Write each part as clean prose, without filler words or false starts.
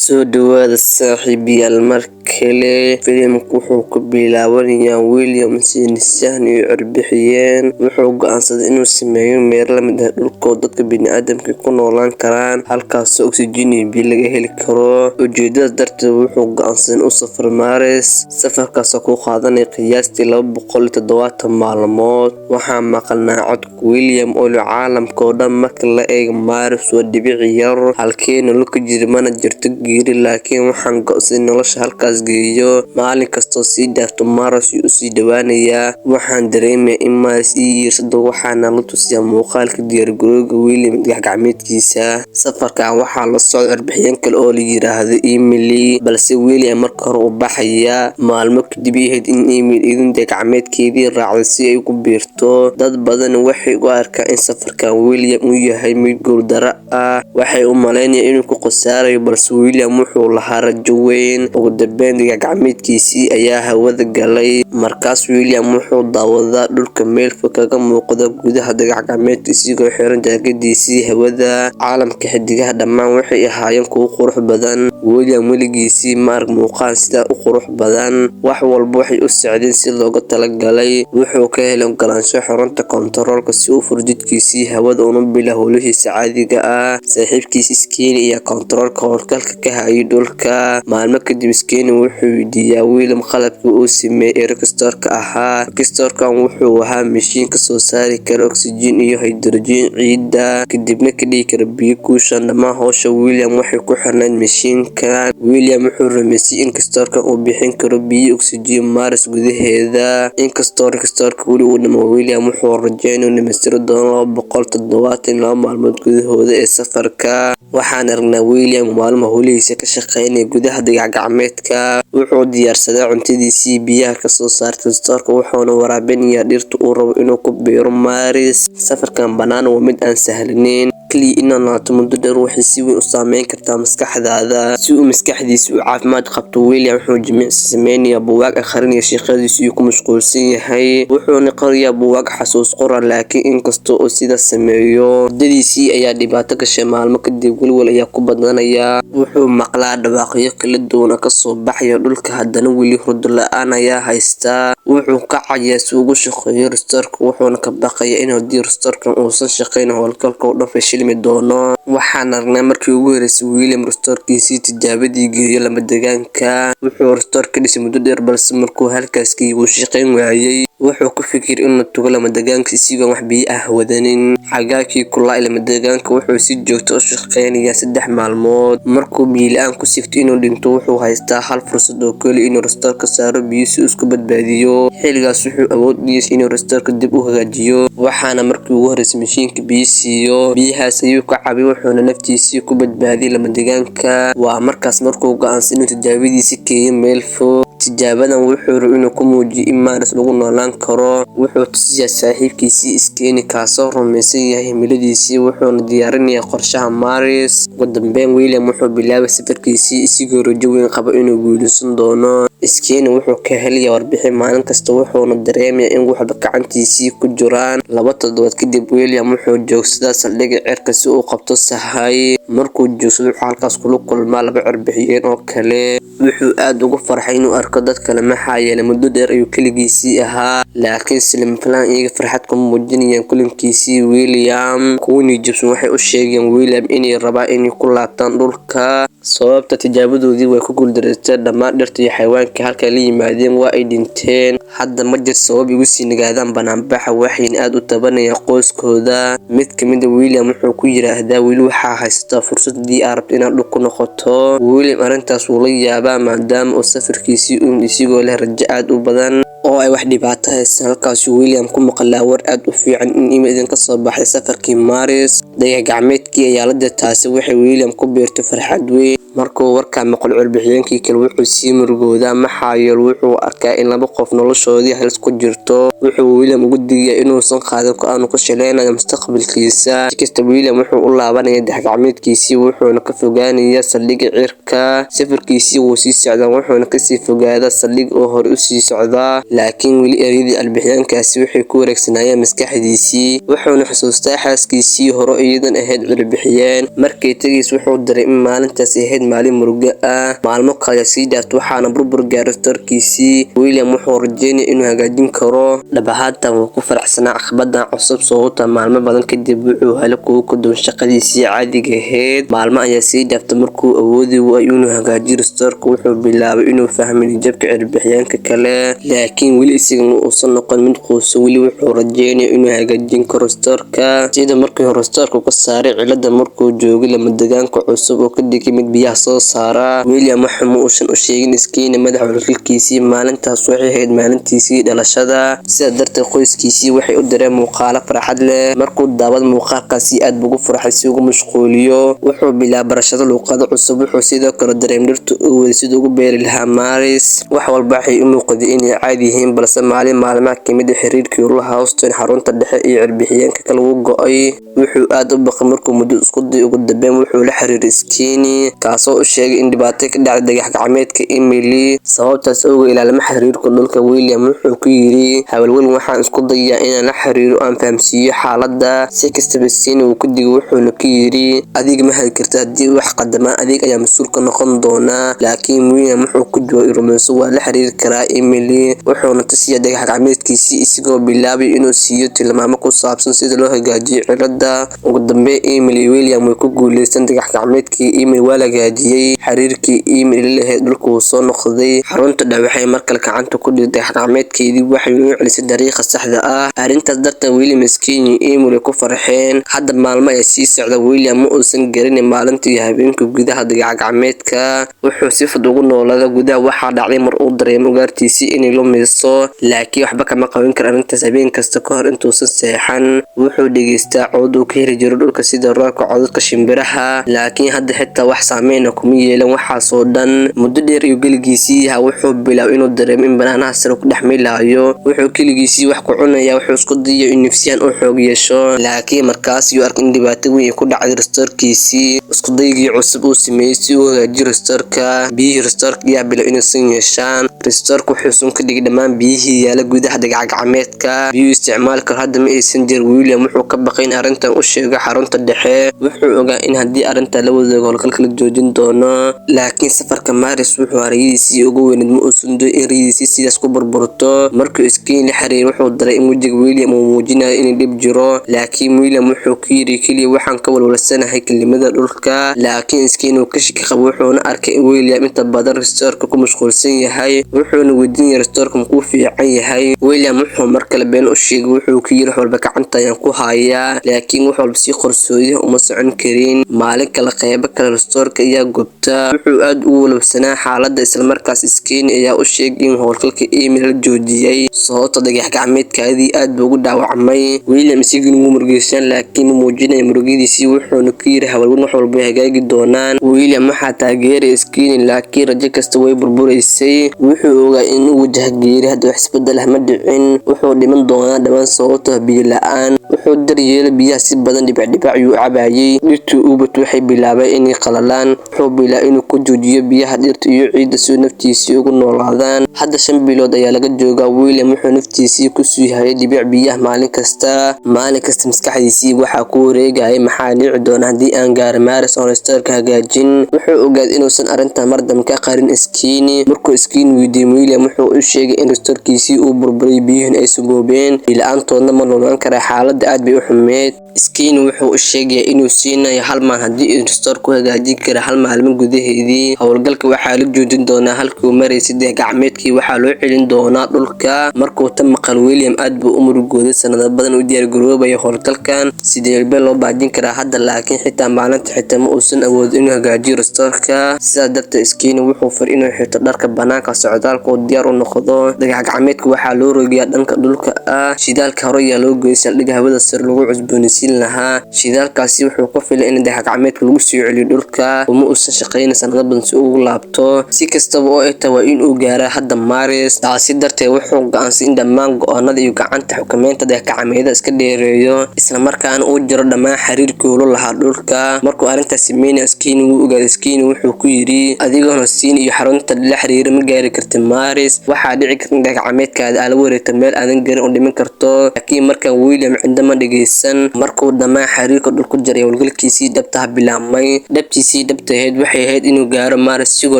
Soo dhawaada saaxiibayaal mar kale. Filimku wuxuu ku bilaabanayaa William saynisyahan iyo cirbixiyeen. Wuxuu go'aansaday inuu sameeyo meelo la mid ah dhulka oo dadka bini'aadamka ku noolaan karaan, halkaasoo oksijiin iyo biyo laga heli karo. Ujeedadaas darteed, wuxuu go'aansaday inuu u safro Mars, safarkaasoo ku qaadanaya qiyaastii 270 maalmood. Waxaan maqalnaa codka William oo leh, "Caalamka oo dhan marka la eego, Mars waa dhibic yar. Halkee nolol ka jiri? Mana jirto geeri, laakiin waxaan go'aansaday in nolosha halkaas geeyo. Maalin kastoo sii dhaafto, Mars wuu u sii dhowaanayaa. Waxaan dareemayaa in Mars ii yeerto." Waxaana la tusiyaa muuqaalka diyaargarowga William dayax-gacmeedkiisa. Safarkan waxaa la socda cirbixiyeen kale oo la yiraahdo Emily, balse William marka hore u baxaya. Maalmo kadib ay ahayd in Emily iyaduna dayax-gacmeedkeedii raacdo si ay ugu biirto. Dad badani waxay u arkaan in safarkan William uu yahay mid guuldarro ah. Waxay u maleynayaan inuu ku khasaarayo, balse William wuxuu lahaa rajo weyn. Ugu dambeyn, dayax-gacmeedkiisii ayaa hawada galay. Markaas William wuxuu daawadaa dhulka meel fog kaga muuqda gudaha dayax-gacmeedka, isagoo xiran jaakadiisii hawada. Caalamka xiddigaha dhammaan waxay ahaayeen kuwo qurux badan. William weligiis ma arag muuqaal sidan u qurux badan. Wax walba waxay u socdeen sidii loogu talagalay. Wuxuu ka helay oggolaansho xarunta koontaroolka si uu u furo jidkiisii hawada una bilaabo howlihiisa caadiga ah. Saaxiibkiis Skinny ayaa koontaroolka howlgalka ka hayay dhulka. Maalmo kadib, Skinny wuxuu weydiiyaa William qalabkii uu sameeyay ee reactor-ka ahaa. Reactor-kan wuxuu ahaa mishiin ka soo saari kara oksijiin iyo hydrogen ciidda, kadibna ka dhigi kara biyo. Guushan dhammaan hawsha William waxay ku xirnayd mishiinkan. William wuxuu rumaysay in reactor-kan uu bixin karo biyo iyo oksijiin Mars gudaheeda. Inkastoo reactor-ka weli uu dhimo, William wuxuu rajeynaya inuu dhamaystiri doono 272 maalmood gudahooda ee safarka. Waxaan aragnaa William maalmo howlihiisa ka shaqeynaya gudaha dayax-gacmeedka. Wuxuu diyaarsadaa cuntadiisii, biyaha kasoo saartay reactor-ka, wuxuuna waraabinayaa dhirta uu rabo inuu ku beero Mars. Safarkan bannaan waa mid aan sahlanayn. Kaliya inaad noolaato muddo dheer waxay si weyn u saameyn kartaa maskaxdaada. Si uu maskaxdiisu u caafimaad qabto, William wuxuu jimicsi sameynayaa, buugaag akhrinaya, shaqadiisa ayuu ku mashquulsan yahay, wuxuuna qorayaa buugaag xasuus qor ah. Laakiin inkasta oo sidaas sameeyo, hurdadiisii ayaa dhibaato gashay. Maalmo kadib, walwal ayaa ku badanaya. Wuxuu maqlaa dhawaaqyo kala duwan oo kasoo baxaya dhulka, haddana weli hurdo la'aan ayaa haysta. Wuxuu kacayaa si uu ugu shaqeeyo reactor-ka, wuxuuna ka baqayaa in haddii reactor-kan uusan shaqeyn, howlgalka oo dhan fashilmi doono. Waxaan aragnaa markii ugu horeysay William reactor-kiisii tijaabadii geeyo lamadegaanka. Wuxuu reactor ka dhisay muddo dheer, balse markuu halkaas geeyay wuu shaqeyn waayay. Wuxuu ku fikiray inuu tago lamadegaanka isagoon wax biyo ah wadanin. Xagaagii kulaa ee lamadegaanka wuxuu si joogto ah u shaqeynayaa 3 maalmood. Markuu biyo la'aan ku sigto inuu dhinto, wuxuu haystaa hal fursad oo kaliya: inuu reactor ka saaro biyo si uu isku badbaadiyo. Xilligaas wuxuu awood u yeeshay inuu reactor-ka dib u hagaajiyo, waxaana markii ugu horeysay mishiinka biyo siiyo. Biyahaas ayuu ka cabay, wuxuuna naftiisii ku badbaadiyay lamadegaanka. Waa markaas markuu go'aansaday inuu tijaabadiisa geeyo meel fog. Tijaabadan wuxuu rabay inuu ku muujiyo in Mars lagu noolaan karo. Wuxuu tusayaa saaxiibkiisii Skinny, kaasoo rumaysan yahay himiladiisii, wuxuuna diyaarinayaa qorshaha Mars. Ugu dambeyn, William wuxuu bilaabay safarkiisii isagoo rajo weyn qaba inuu guuleysan doono. Skinny wuxuu ka helayaa warbixin maalin kasta, wuxuuna dareemayaa in wax walba gacantiisii ku jiraan. 2 toddobaad kadib, William wuxuu joogsadaa saldhigga cirka si uu u qabto sahay. Markuu joogsado, wuxuu halkaas kula kulmaa laba cirbixiyeen oo kale. Wuxuu aad ugu farxay inuu arko dad kale, maxaa yeelay muddo dheer ayuu keligiisii ahaa. Laakiin si lama filaan, iyaga farxad kuma muujinayaan kulankiisii William. Kuwii jabsan waxay u sheegeen William inay rabaan inay ku laabtaan dhulka, sababta tijaabadoodii way ku guuldareysteen. Dhammaan dhirta iyo xayawaanka halka la yimaadeen waa ay dhinteen. Hadda ma jirto sabab igu sii nagaadaan banaanbaxa, waxayna aad u tabanayaan qoyskooda. Mid ka mid ah William wuxuu ku yiraahdaa, "Weli waxaa haysataa fursad haddii aad rabto inaad dhul ku noqoto." William arrintaas wuu la yaabaa, maadaama uu safarkiisii u yimid isagoo leh rajo aad u badan oo ay wax dhibaato haysan. Halkaasuu William ku maqlaa war aad u fiican, in email ka soo baxay safarkii Mars. Dayax gacmeedkii ayaa la diray. Taasi waxay William ku beertay farxad weyn. Markuu warkaa maqlo cirbixiyeenkii kale, wuxuu sii murugoodaa, maxaa yeelay wuxuu arkaa in laba qof noloshoodii halis ku jirto. Wuxuu William ugu digayaa inuusan qaadan go'aan uu ku shaleynayo mustaqbalkiisa. Si kastaba, William wuxuu u laabanayaa dayax gacmeedkiisii, wuxuuna ka fogaanayaa saldhigga cirka. Safarkiisii wuu sii socdaa, wuxuuna kasii fogaadaa saldhigga oo hore u sii socdaa. Laakiin weli ereyadii cirbixiyaankaasi waxay ku wareegsanaayeen maskaxdiisii. Wuxuuna xusuustaa xaaskiisii hore, iyadan ahayd cirbixiyeen. Markay tegays wuxuu dareemay in maalintaasi ahayd maalin murugo ah. Maalmo kale sii dhaafta, waxaana burbur gaaray stoorkiisii. William wuxuu rajeynaya inuu hagaajin karo. Dhab ahaantan wuu ku faraxsanaa caqabadan cusub, sababta maalmo badan kadib wuxuu helay kuwo ka duwan shaqadiisii caadiga ahayd. Maalmo ayaa sii dhaaftay. Markuu awoodi waayay inuu hagaajiyo stoorka, wuxuu bilaabay inuu fahmo jabka cirbixiyaanka kale. Laakiin weli isaga ma uusan noqon mid quusan. Weli wuxuu rajeynaya inuu hagaajin karo stoorka, sida markii hore stoorka ka saaray cilada markuu joogay lama degaanka cusub oo ka dhigay mid biyaha soo saara. William waxa ma uusan u sheegin Skinny madaxa howlgalkiisii. Maalintaas waxay ahayd maalintiisii dhalashada, sidaa darteed qoyskiisii waxay u direen muuqaalo farxad leh. Markuu daawad muuqaalkaasi, aad buu ugu farxay. Si ugu mashquuliyo, wuxuu bilaabay barashada luuqado cusub. Wuxuu sidoo kale dareemay dhirta uu waday siduu ugu beeri lahaa Maris. Wax walba waxay u muuqday inay caadi yihiin, balse maalin maalmaha kamid ah xiriirkii Ruulaha Houston, xarunta dhexe iyo cirbixiyaanka kale wuu go'ay. Wuxuu aad u baqay markuu muddo isku dayay. Ugu dambeyn wuxuu la xiriiray Skinny, kaasoo u sheegay in dhibaato ka dhacday dayax gacmeedka Emily, sababtaas awgeed ilaalima xiriirka dhulka. William wuxuu ku yiri, "Hawalwelin, waxaan isku dayaa inaan la xiriiro, aan fahamsiiyo xaaladda." Si kastaba, Skinny wuu ku digay, wuxuuna ku yiri, "Adiga ma heli karta haddii wax qadamaan, adiga ayaa mas-uul ka noqon doona." Laakiin William wuxuu ku jawaabay, "Rumayso, waa la xiriiri karaa Emily." Wuxuuna tusiyaa dayax gacmeedkiisii, isagoo bilaabay inuu siiyo tilmaamo ku saabsan sida loo hagaajiyo cilada. Ugu dambeyn Emily iyo William way ku guuleysteen dayax gacmeedkii Emily waa la hagaajiyay. Xiriirkii Emily la lahayd dhulka wuu soo noqday. Xarunta dhexe waxay mar kale gacanta ku dhigtay dayax gacmeedkeedii, waxayna u celisay dariiqa saxda ah. Arrintaas darteed William, Skinny iyo Emily ku farxeen. Hadda maalmo ayaa sii socda. William ma uusan garanin maalinta iyo habeenka gudaha dayax gacmeedka. Wuxuu si fudud ugu noolaadaa gudaha. Waxaa dhacday mar uu dareemo ugaartiisii inay lumayso, laakiin waxba kama qaban karo arrintaas. Habeen kasta ka hor intuusan seexan, wuxuu dhegeystaa cod uu ka heli jiro dhulka, sida roobka, codadka shimbiraha. Laakiin hadda xitaa wax saameyn ah kuma yeelan waxaasoo dhan. Muddo dheer iyo keligiisii yahaa, wuxuu bilaabay inuu dareemo in banaanaha sare ku dhex milayo. Wuxuu keligiisii wax ku cunaya. Wuxuu isku dayayo in nafsiyan uu xoog yeesho, laakiin markaas yuu arkay in dhibaato weyn ku dhacday restoorkiisii. Isku daygii cusub uu sameeyey si uu hagaajiyo restoorka, biyihii restoorka ayaa bilaabay inay sun yeeshaan. Restoorka wuxuu sun ka dhigay dhammaan biyihii yaala gudaha dayax gacmeedka. Biyuhu isticmaali karo hadda ma aysan jirin. William wuxuu ka baqay in arrintan u sheego xarunta dhexe. Wuxuu ogaa in haddii arrintan la wadaago, howlgalka la joojin doono. Laakiin safarka Maris wuxuu riyadiisii ugu weyneed. Ma uusan doonin in riyadiisii sidaas ku burburto. Markuu Skinny la xiriiray, wuxuu daray in wejiga William uu muujinayo in dhib jiro. Laakiin William wuxuu ku yiri keliya, "Waxaan ka walwalsanahay kelimada dhulka." Laakiin Skinny uu ka shaki qabo, wuxuuna arkay in William inta badan restoorka ku mashquulsan yahay. Wuxuuna weydiinayay, "Restoorka makuu fiican yahay?" William wuxuu mar kale been u sheegay. Wuxuu ku yiri, "Wax walba gacanta ayaan ku hayaa." Laakiin wax walba si qarsoodi uma socon karin. Maalin kale qeybo kale restoorka ayaa gubta. Wuxuu aad ugu walwalsanaa xaaladda. Islamarkaas Skinny ayaa u sheegay in howlgalka Emily la joojiyay, sababta dayax gacmeedkaadii aad buu ugu dhaawacmay. William isaguna wuu murugaysan, laakiin ma muujinayo murugadiisii. Wuxuuna ku yiri, "Hawalwelin, wax walba way hagaagi doonaan." William waxaa taageeray Skinny, laakiin rajo kasta way burburaysay. Wuxuu ogaa in uu wajaha geeri. Hadda wax isbedel ah ma dhicin, wuxuu dhiman doonaa dhawaan sababtoo biyo la'aan. Wuxuu daryeelay biyaha si badan, dhibic ayuu u cabayay. Dhirtii ubat waxay bilaabeen inay qalalaan. Wuxuu bilaabay inuu ku joojiyo biyaha dhirta iyo ciidda si naftiisii ugu noolaadaan. Hadda 5 bilood ayaa laga joogaa. William wuxuu naftiisii ku sii hayay dhibic biyaha maalin kasta. Maalin kasta maskaxdiisii waxaa ku wareegayay, "Maxaa dhici doona haddii aan gaaro Maris oon restoorka hagaajin?" Wuxuu ogaaday inuusan arrintan mar dambe ka qarin Skinny. Markuu Skinny weydiiyey, William wuxuu u sheegay in restoorkiisii uu burburay, biyuhuna ay sumoobeen, biyo la'aantoodna ma noolaan kara. Xaaladda aad bay u xumeyd. Skinny wuxuu u sheegayaa inuu siinayo hal maalin haddii uu restoorka ku hagaajin karo hal maalmo gudaheedii. Howlgalka waxaa la joojin doonaa halkii uu maraysay. Dayax gacmeedkii waxaa loo celin doonaa dhulka. Markuu tan maqal, William aad buu u murugooday. Sanado badan u diyaargaroobaya howlgalkan, sidee loo baajin karaa hadda? Laakiin xitaa maalinta xitaa ma uusan awoodin inuu hagaajiyo restoorka. Sidaas darteed Skinny wuxuu faray inuu xirto dharka banaanka socdaalka oo diyaar u noqdo. Dayax gacmeedka waxaa loo rogayaa dhanka dhulka ah. Shidaalka hore ayaa loo geeyay saldhigga hawada sare lagu cusboonaysiin. siin lahaa. Shidaalkaasi wuxuu ku filay in dayax gacmeedka lagu soo celiyo dhulka. Uma uusan shaqeynin sanado badan si uu ugu laabto. Si kastaba oo ay tahay, waa in uu gaaraa hadda Mars. Taasi darteed wuxuu go'aansaday in dhammaan go'aanada iyo gacanta xukumeynta dayax gacmeedyada iska dheereeyo, isla markaana uu jaro dhammaan xiriirkii uu la lahaa dhulka. Markuu arrintaas sameynaya, Skinny wuu ogaaday. Skinny wuxuu ku yiri, "Adigoona siin iyo xarunta la xiriira ma gaari kartid Mars. Waxaa dhici karta in dayax gacmeedkaada aad la wareegto meel aadan garin oo dhiman karto." Laakiin markan William cidna dhegeysan. Markuu dhammaan xiriirka dhulku jaray, howlgalkiisii dhabta ah bilaabmay. Dhabtiisii dhabta ahayd waxay ahayd inuu gaaro Mars isagoo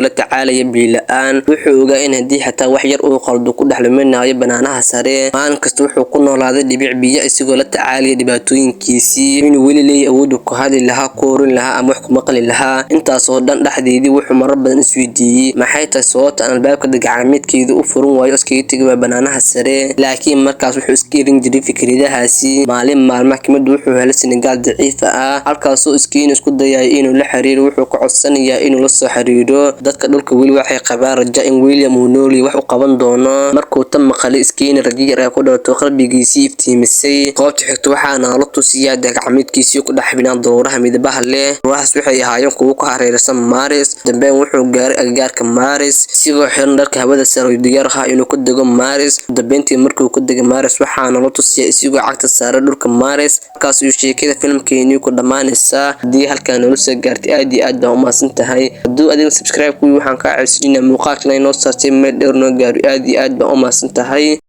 la tacaalaya biyo la'aan. Wuxuu ogaa in haddii xitaa wax yar uu qaldo, ku dhex luminayo banaanaha sare. Maalin kasta wuxuu ku noolaaday dhibic biyo, isagoo la tacaalaya dhibaatooyinkiisii, inuu weli leeyahay awood uu ku hadli lahaa, ku oran lahaa ama wax ku maqli lahaa. Intaas oo dhan dhexdeedii wuxuu marar badan isweydiiyey, "Maxay tahay sababta aan albaabka gacmeedkeyda u furan waayo, iskaga tegi waaya banaanaha sare?" Laakiin markaas wuxuu iska erin jiray fikradahaasi. Maalin maalmaha kamid wuxuu helay signal daciifa ah, halkaasoo Skinny isku dayayo inuu la xiriiro. Wuxuu ka codsanayaa inuu la soo xiriiro. Dadka dhulka weli waxay qabaan rajo in William uu nool yahay, wax u qaban doono. Markuu tan maqalay, Skinny rajo yar ayaa ku dhalatay, qalbigiisii iftiimisay. Goobta xigta waxaa nala tusiyaa dayax gacmeedkiisii ku dhex xibnaa daruuraha midabaha leh. Daruurahaas waxay ahaayeen kuwo ku hareeraysan Mars. Dambeyn wuxuu gaaray agagaarka Mars isagoo xiran dharka hawada sare oo diyaar ah inuu ku dego Mars. Dambeyntii markuu ku degay Mars, waxaa nala tusiyaa isagoo cagta saaray dhulka Mars. Halkaas ayuu sheekada filimkeenii ku dhammaanaysaa. Haddii halkan noola soo gaartay, aad iyo aad baan u mahadsan tahay. Hadduu adiga subscribe kuwii, waxaan kaa codsanaa muuqaalkan inoo saartay meel dheer noo gaaro. Aad iyo aad baan u mahadsan tahay.